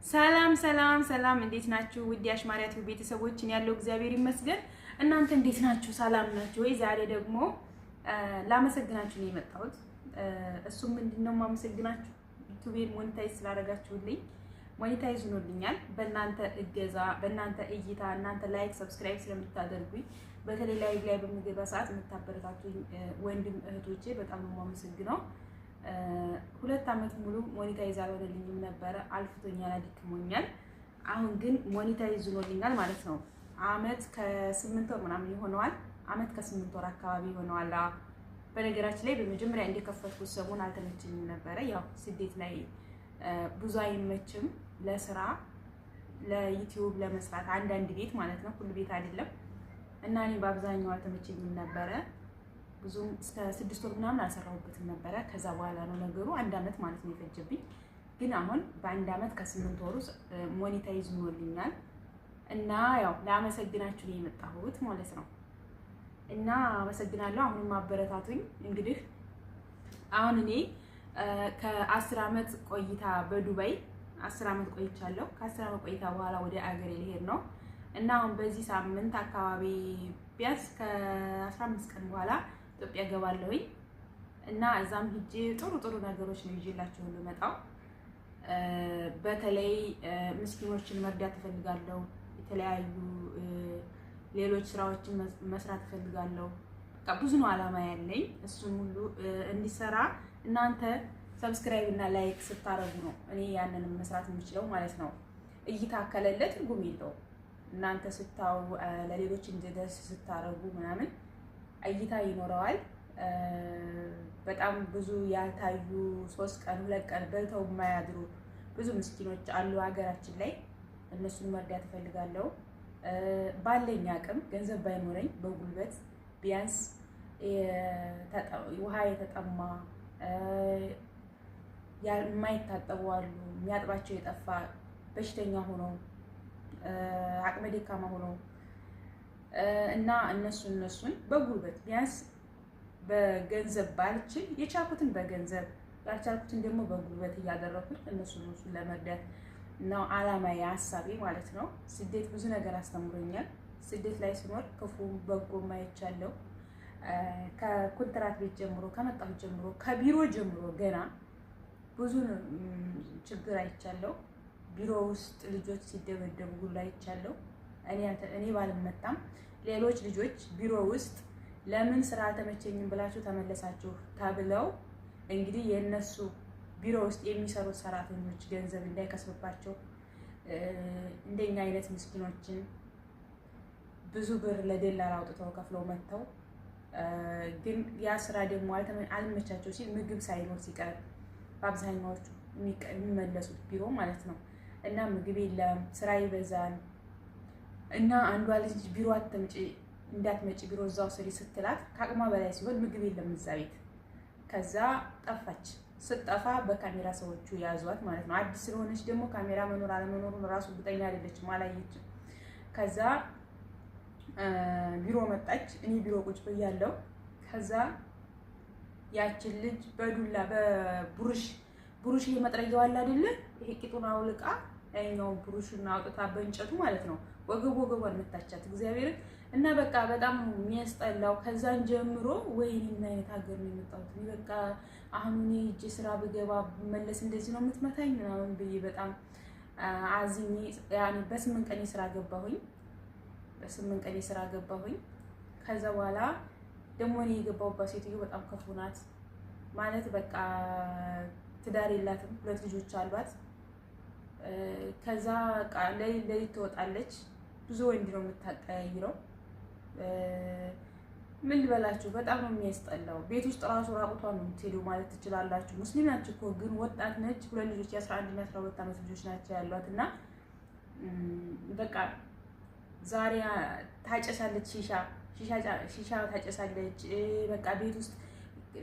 ሰላም ሰላም ሰላም፣ እንዴት ናችሁ? ውድ አሽማሪያ ቲዩብ ቤተሰቦችን ያለው እግዚአብሔር ይመስገን። እናንተ እንዴት ናችሁ? ሰላም ናችሁ ወይ? ዛሬ ደግሞ ላመሰግናችሁ ነው የመጣሁት። እሱም ምንድነው የማመሰግናችሁ ዩቲዩቤን monetize ስላደረጋችሁልኝ፣ monetize ሆኖልኛል። በእናንተ እገዛ፣ በእናንተ እይታ፣ እናንተ like subscribe ስለምታደርጉኝ፣ በተለይ live ላይ በምገባ ሰዓት የምታበረታቱኝ ወንድም እህቶቼ በጣም ነው የማመሰግነው። 2 አመት ሙሉ monetize አልሆነልኝም ነበረ። አልፍቶኛል፣ አድክሞኛል። አሁን ግን monetize ሆኖልኛል ማለት ነው። አመት ከ8 ወር ምናምን ይሆነዋል። አመት ከ8 ወር አካባቢ ይሆነዋል። በነገራችን ላይ በመጀመሪያ እንደከፈትኩት ሰሞን አልተመቸኝም ነበረ። ያው ስደት ላይ ብዙ አይመችም ለስራ፣ ለዩቲዩብ ለመስራት፣ አንዳንድ ቤት ማለት ነው፣ ሁሉ ቤት አይደለም። እና እኔ በአብዛኛው አልተመቸኝም ነበረ። ብዙም እስከ 6 ወር ምናምን አልሰራሁበትም ነበረ። ከዛ በኋላ ነው ነገሩ አንድ አመት ማለት ነው የፈጀብኝ። ግን አሁን በአንድ አመት ከ8 ወሩ monetize ሆኖልኛል እና ያው ላመሰግናችሁ ነው የመጣሁት ማለት ነው። እና አመሰግናለሁ። አሁንም አበረታቱኝ። እንግዲህ አሁን እኔ ከ10 አመት ቆይታ በዱባይ 10 አመት ቆይቻለሁ። ከ10 አመት ቆይታ በኋላ ወደ አገሬ ልሄድ ነው እና አሁን በዚህ ሳምንት አካባቢ ቢያንስ ከ15 ቀን በኋላ ኢትዮጵያ ገባለሁኝ እና እዛም ሂጄ ጥሩ ጥሩ ነገሮች ነው ይዤላችሁ የምመጣው። በተለይ ምስኪኖችን መርዳት እፈልጋለሁ። የተለያዩ ሌሎች ስራዎችን መስራት እፈልጋለሁ። በቃ ብዙ ነው አላማ ያለኝ። እሱን ሁሉ እንዲሰራ እናንተ subscribe እና like ስታረጉ ነው እኔ ያንንም መስራት የምችለው ማለት ነው። እይታ ከሌለ ትርጉም የለውም። እናንተ ስታዩ፣ ለሌሎች እንዲደርስ ስታረጉ ምናምን እይታ ይኖረዋል። በጣም ብዙ ያልታዩ፣ 3 ቀን 2 ቀን በልተው የማያድሩ ብዙ ምስኪኖች አሉ ሀገራችን ላይ። እነሱን መርዳት እፈልጋለሁ። ባለኝ አቅም ገንዘብ ባይኖረኝ በጉልበት ቢያንስ ውሃ የተጠማ፣ የማይታጠቡ አሉ፣ የሚያጥባቸው የጠፋ፣ በሽተኛ ሆነው፣ አቅመ ደካማ ሆነው እና እነሱን በጉልበት ቢያንስ፣ በገንዘብ ባልችል የቻልኩትን በገንዘብ፣ ያልቻልኩትን ደግሞ በጉልበት እያደረኩኝ እነሱን ለመርዳት ነው አላማዬ፣ ሀሳቤ ማለት ነው። ስደት ብዙ ነገር አስተምሮኛል። ስደት ላይ ስኖር ክፉ በጎ አይቻለሁ። ከኮንትራት ቤት ጀምሮ፣ ከመጣሁ ጀምሮ፣ ከቢሮ ጀምሮ ገና ብዙ ችግር አይቻለሁ። ቢሮ ውስጥ ልጆች ሲደበደቡ ሁሉ አይቻለሁ። እኔ ባልመጣም ሌሎች ልጆች ቢሮ ውስጥ ለምን ስራ አልተመቸኝም ብላችሁ ተመለሳችሁ ተብለው፣ እንግዲህ የእነሱ ቢሮ ውስጥ የሚሰሩት ሰራተኞች ገንዘብ እንዳይከስብባቸው እንደኛ አይነት ምስኪኖችን ብዙ ብር ለደላላ አውጥተው ከፍለው መጥተው፣ ግን ያ ስራ ደግሞ አልመቻቸው ሲል፣ ምግብ ሳይኖር ሲቀር በአብዛኛዎቹ የሚመለሱት ቢሮ ማለት ነው። እና ምግብ የለም፣ ስራ ይበዛል። እና አንዷ ልጅ ቢሮ አትምጪ፣ እንዳትመጪ፣ ቢሮ እዛው ስሪ ስትላት ከአቅሟ በላይ ሲሆን ምግብ የለም እዛ ቤት። ከዛ ጠፋች። ስትጠፋ በካሜራ ሰዎቹ ያዟት ማለት ነው። አዲስ ስለሆነች ደግሞ ካሜራ መኖር አለመኖሩን ራሱ እርግጠኛ አይደለችም፣ አላየችም። ከዛ ቢሮ መጣች። እኔ ቢሮ ቁጭ ብያለሁ። ከዛ ያችን ልጅ በዱላ፣ በቡሩሽ፣ ቡሩሽ ይሄ መጥረጊያው አለ አይደለ? ይሄ ቂጡን አውልቃ ያኛውን ቡሩሽን አውጥታ በእንጨቱ ማለት ነው ወገብ ወገቧን መታቻት እግዚአብሔርን። እና በቃ በጣም የሚያስጠላው። ከዛን ጀምሮ ወይኔ ምን አይነት ሀገር ነው የመጣሁት? እኔ በቃ አሁን እኔ ሂጄ ስራ ብገባ ብመለስ እንደዚህ ነው የምትመታኝ ምናምን ብዬ በጣም አዝኜ ያኔ በ8 ቀን የስራ ገባሁኝ። በ8 ቀን የስራ ገባሁኝ። ከዛ በኋላ ደግሞ እኔ የገባሁባት ሴትዮ በጣም ክፉ ናት። ማለት በቃ ትዳር የላትም፣ ሁለት ልጆች አሏት። ከዛ ሌሊት ሌሊት ትወጣለች። ብዙ ወንድ ነው የምታቀያይረው። ምን ልበላችሁ፣ በጣም ነው የሚያስጠላው። ቤት ውስጥ ራሱ ራቁቷን ነው የምትሄደው ማለት ትችላላችሁ። ሙስሊም ናቸው እኮ ግን ወጣት ነች። ሁለት ልጆች፣ የ11 እና 12 ዓመት ልጆች ናቸው ያሏት። እና በቃ ዛሬ ታጨሳለች፣ ሺሻ ሺሻ ታጨሳለች። በቃ ቤት ውስጥ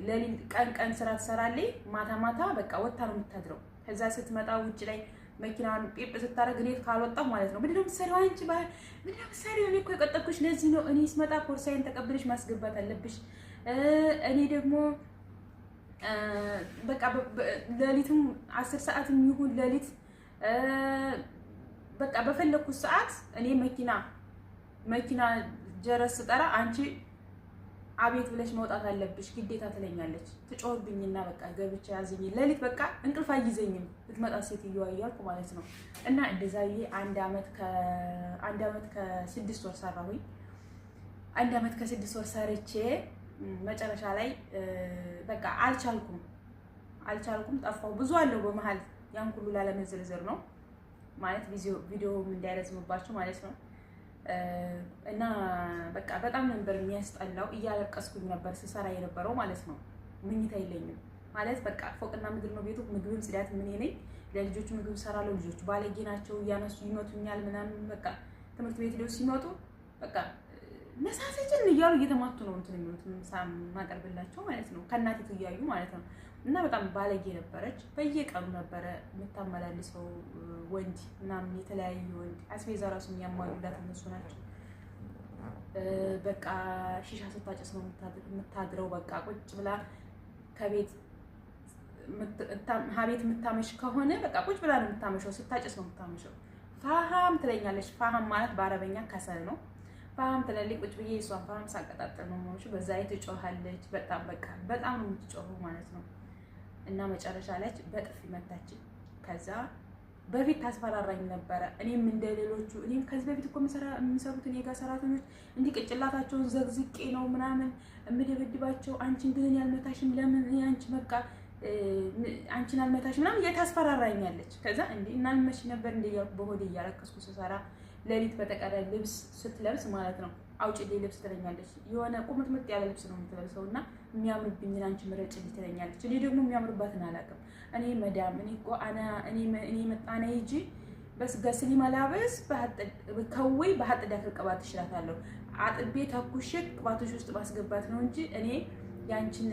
ሌሊት፣ ቀን ቀን ስራ ትሰራለች፣ ማታ ማታ በቃ ወታ ነው የምታድረው። ከዛ ስትመጣ ውጭ ላይ መኪናዋን ጲፕ ስታደርግ እኔ ካልወጣሁ ማለት ነው፣ ምንድነው የምትሰሪው አንቺ? ምንድነው የምትሰሪው? እኔ እኮ የቀጠርኩሽ ለዚህ ነው። እኔ ስመጣ ቦርሳዬን ተቀብለሽ ማስገባት አለብሽ። እኔ ደግሞ በቃ ሌሊትም 10 ሰዓትም ይሁን ሌሊት በቃ በፈለኩት ሰዓት እኔ መኪና ጀረስ ስጠራ አንቺ አቤት ብለሽ መውጣት አለብሽ ግዴታ ትለኛለች። ትጮህብኝና በቃ ገብቼ ያዝኝ። ሌሊት በቃ እንቅልፍ አይይዘኝም ብትመጣ ሴትዮዋ እያልኩ ማለት ነው። እና እንደዛ ብዬ 1 አመት ከ6 ወር ሰራሁኝ። 1 አመት ከ6 ወር ሰርቼ መጨረሻ ላይ በቃ አልቻልኩም አልቻልኩም፣ ጠፋሁ። ብዙ አለው በመሀል፣ ያን ሁሉ ላለመዘርዘር ነው ማለት፣ ቪዲዮውም እንዳይረዝምባችሁ ማለት ነው። እና በቃ በጣም ነበር የሚያስጠላው። እያለቀስኩኝ ነበር ስሰራ የነበረው ማለት ነው። ምኝታ የለኝም ማለት በቃ ፎቅና ምድር ነው ቤቱ። ምግብም ጽዳት ምን ነኝ። ለልጆቹ ምግብ ሰራለሁ። ልጆቹ ባለጌ ናቸው፣ እያነሱ ይመቱኛል ምናምን። በቃ ትምህርት ቤት ሄደው ሲመጡ በቃ መሳሰችን እያሉ እየተማቱ ነው እንትን የሚሉት፣ ምሳ ማቀርብላቸው ማለት ነው። ከእናቲቱ እያዩ ማለት ነው። እና በጣም ባለጌ ነበረች። በየቀኑ ነበረ የምታመላልሰው ወንድ ምናምን፣ የተለያዩ ወንድ፣ አስቤዛ ራሱ የሚያሟሉላት እነሱ ናቸው። በቃ ሺሻ ስታጨስ ነው የምታድረው። በቃ ቁጭ ብላ ከቤት ሀቤት የምታመሽ ከሆነ በቃ ቁጭ ብላ ነው የምታመሸው፣ ስታጨስ ነው የምታመሸው። فحم ትለኛለች። فحم ማለት በአረበኛ ከሰል ነው። فحم ትላለች። ቁጭ ብዬ እሷን فحم ሳቀጣጥል ነው የማመሸው። በዛ ላይ ትጮኻለች። በጣም በቃ በጣም ነው የምትጮኸው ማለት ነው። እና መጨረሻ ላይ በጥፊ መታችኝ። ከዛ በፊት ታስፈራራኝ ነበረ። እኔም እንደ ሌሎቹ፣ እኔም ከዚህ በፊት እኮ የሚሰሩት እኔ ጋር ሰራተኞች እንዲህ ቅጭላታቸውን ዘግዝቄ ነው ምናምን የምደበድባቸው። አንቺን ግን እኔ አልመታሽም፣ ለምን እኔ አንቺ በቃ አንቺን አልመታሽም ምናምን እየታስፈራራኛለች። ከዛ እንዴ እናልመሽ ነበር እንደ እያልኩ በሆዴ እያለቀስኩ ስሰራ፣ ሌሊት በጠቀረ ልብስ ስትለብስ ማለት ነው፣ አውጭልኝ ልብስ ትለኛለች። የሆነ ቁምጥምጥ ያለ ልብስ ነው የምትለብሰው እና የሚያምርብኝን አንቺ ምረጭልኝ ትለኛለች። እኔ ደግሞ የሚያምርባትን አላውቅም። እኔ መዳም እኔ እኮ እኔ እኔ መጣና ሂጂ بس غسلي ملابس كوي بحط داخل ቅባት እችላታለሁ። አጥቤ ተኩሼ ቅባቶች ውስጥ ማስገባት ነው እንጂ እኔ ያንቺን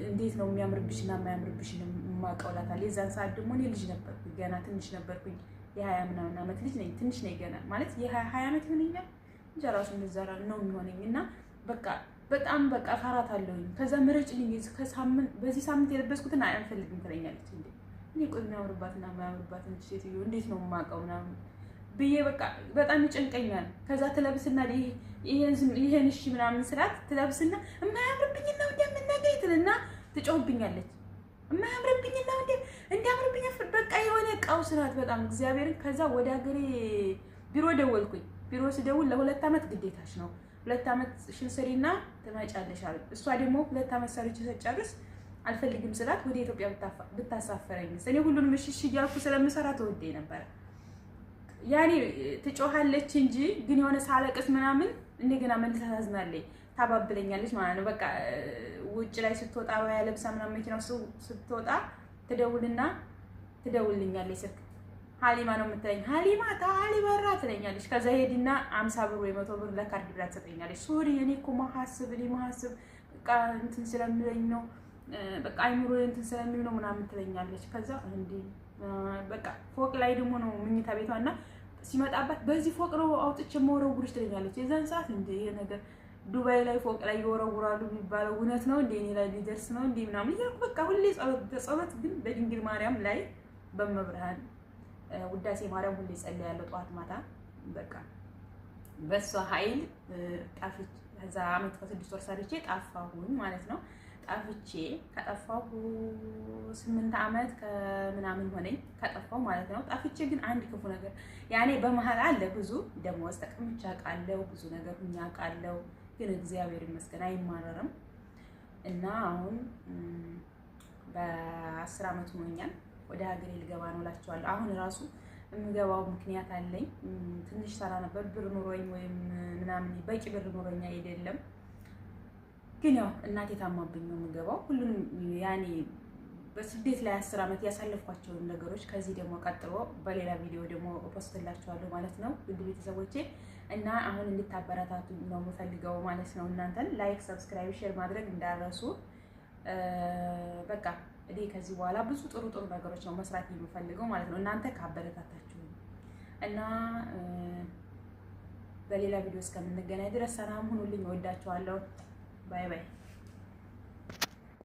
እንዴት ነው የሚያምርብሽና የማያምርብሽን የማውቀው እላታለሁ። የዛን ሰዓት ደግሞ እኔ ልጅ ነበርኩኝ፣ ገና ትንሽ ነበርኩኝ። የ20 ምናምን ዓመት ልጅ ነኝ፣ ትንሽ ነኝ ገና፣ ማለት የ20 ዓመት ይሆነኛል እንጂ ራሱ እንደዛ ነው የሚሆነኝ። እና በቃ በጣም በቃ እፈራታለሁኝ። ከዛ ምረጭልኝ፣ ከሳምንት በዚህ ሳምንት የለበስኩትን አልፈልግም ትለኛለች። እንዴ እኔ ቆይ የሚያምርባትና የማያምርባትን ሴትዮ እንዴት ነው የማውቀው ምናምን ብዬ በቃ በጣም ይጨንቀኛል። ከዛ ትለብስና ይሄን እሺ ምናምን ስላት ትለብስና የማያምርብኝ ነው እንደምናገኝ ትልና ትጮህብኛለች። የማያምርብኝ ነው እንደ እንዲያምርብኝ፣ በቃ የሆነ ቀውስ ናት በጣም እግዚአብሔርን። ከዛ ወደ ሀገሬ ቢሮ ደወልኩኝ። ቢሮ ስደውል ለ2 ዓመት ግዴታሽ ነው፣ 2 ዓመት ሽን ስሪና ትመጫለሽ አሉ። እሷ ደግሞ 2 ዓመት ሰርቼ ስጨርስ አልፈልግም ስላት ወደ ኢትዮጵያ ብታሳፈረኝ፣ እኔ ሁሉንም እሺ እሺ እያልኩ ስለምሰራ ተወደኝ ነበረ። ያኔ ትጮሃለች እንጂ ግን የሆነ ሳለቅስ ምናምን እንደገና መልሳ ታዝናለች፣ ታባብለኛለች ማለት ነው። በቃ ውጭ ላይ ስትወጣ ለብሳ ምናምን መኪናው ስትወጣ ትደውልና ትደውልልኛለች ስልክ፣ ሀሊማ ነው የምትለኝ። ሀሊማ تعالي برا ትለኛለች። ከዛ ሄድና 50 ብር ወይ 100 ብር ለካርድ ብላ ትሰጠኛለች። Sorry፣ እኔ እኮ ما حاسب፣ እኔ ما حاسب፣ በቃ እንትን ስለምለኝ ነው፣ በቃ አይምሮ እንትን ስለሚል ነው ምናምን ትለኛለች። ከዛ እንዲ በቃ ፎቅ ላይ ደግሞ ነው ምኝታ ቤቷ እና ሲመጣባት በዚህ ፎቅ ነው አውጥቼ መወረውርሽ ትለኛለች። የዛን ሰዓት እንደ ይሄ ነገር ዱባይ ላይ ፎቅ ላይ ይወረውራሉ የሚባለው እውነት ነው እንደ እኔ ላይ ሊደርስ ነው እንዴ ምናምን እያልኩ በቃ ሁሌ ጸሎት ጸሎት፣ ግን በድንግል ማርያም ላይ በመብርሃን ውዳሴ ማርያም ሁሌ ጸልያለሁ ጠዋት ማታ። በቃ በሷ ኃይል ጠፍቼ ከዛ አመት ከ6 ወር ሰርቼ ጠፋሁኝ ማለት ነው። ጠፍቼ ከጠፋሁ 8 ዓመት ከምናምን ሆነኝ ከጠፋሁ ማለት ነው። ጠፍቼ ግን አንድ ክፉ ነገር ያኔ በመሀል አለ፣ ብዙ ደመወዝ ተቀምቼ አውቃለሁ፣ ብዙ ነገር ሁኜ አውቃለሁ። ግን እግዚአብሔር ይመስገን አይማረርም። እና አሁን በ10 ዓመት ሆኖኛል። ወደ ሀገሬ ልገባ ነው እላቸዋለሁ። አሁን ራሱ የምገባው ምክንያት አለኝ። ትንሽ ሰራ ነበር፣ ብር ኑሮኝ ወይም ምናምን በቂ ብር ኑሮኝ አይደለም። ግን ያው እናቴ ታማብኝ ነው የምገባው። ሁሉንም ያኔ በስደት ላይ 10 ዓመት ያሳለፍኳቸውን ነገሮች ከዚህ ደግሞ ቀጥሎ በሌላ ቪዲዮ ደግሞ post ላችኋለሁ ማለት ነው፣ ውድ ቤተሰቦቼ። እና አሁን እንድታበረታቱ ነው የምፈልገው ማለት ነው። እናንተን like፣ subscribe፣ share ማድረግ እንዳትረሱ። በቃ እኔ ከዚህ በኋላ ብዙ ጥሩ ጥሩ ነገሮች ነው መስራት የምፈልገው ማለት ነው፣ እናንተ ካበረታታችሁ። እና በሌላ ቪዲዮ እስከምንገናኝ ድረስ ሰላም ሁኑልኝ። እወዳችኋለሁ። Bye bye።